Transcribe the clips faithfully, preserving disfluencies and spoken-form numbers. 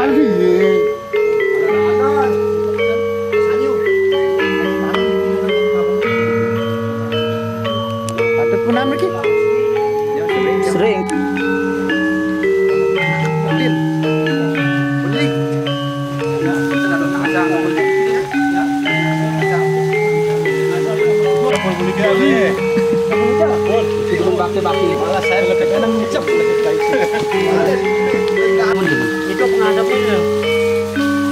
Patut punam lagi. Sering. Itu pengadapnya.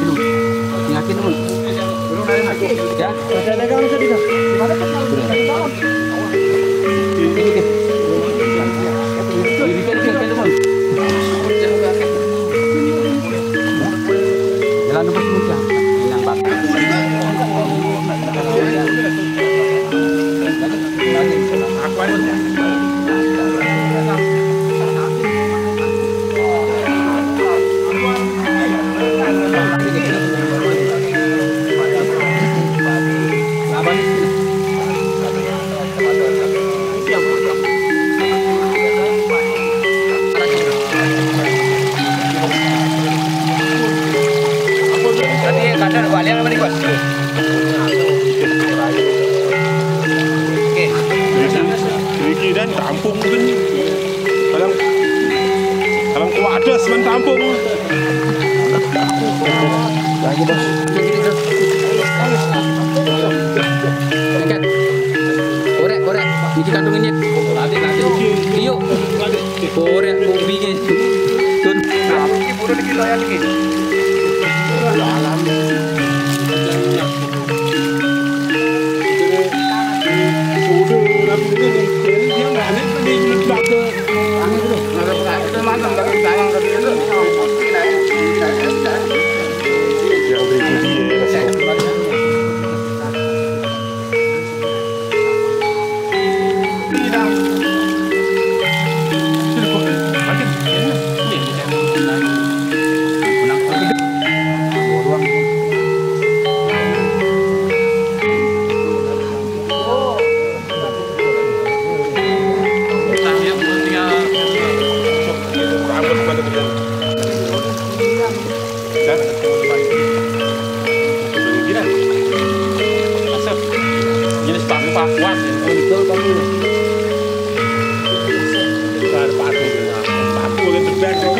Aduh, yakin, teman. Ya. Ada, ada, ada, ada. Jalan terus, Bang. Yang bakar. Tadi kadang balik apa nih, Bos? Oke. Iki dan tampung mungkin. Kalau, kalau kuat ada semen tampung. Lagi, Bos. Angkat. Korek, korek. Niki kantong ini. Iyo. Korek, kopi ini. Tun. Iki buru dikit ya, iki. Jenis paku-pakuan. Ada paku. Paku yang terbaik itu.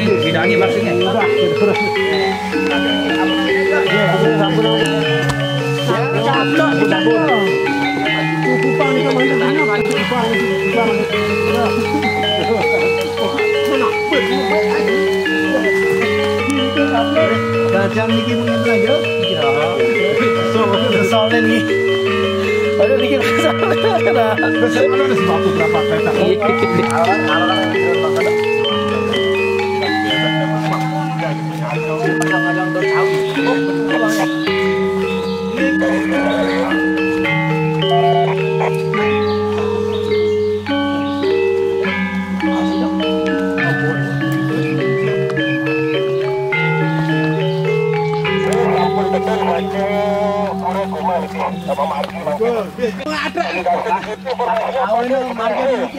Bedanya maksudnya. Udah, terus. Ya, udah, sampun, sampun. Ya, sampun, sampun. Cukupan itu, mantap, mantap. Cukupan itu, cukupan itu. Udah. Mana? Gajah niki mungkin lagi. Soalnya nih. Aduh, dikit soalnya. Terus mana ada sepatu berapa kereta? Iya. Alarm, alarm.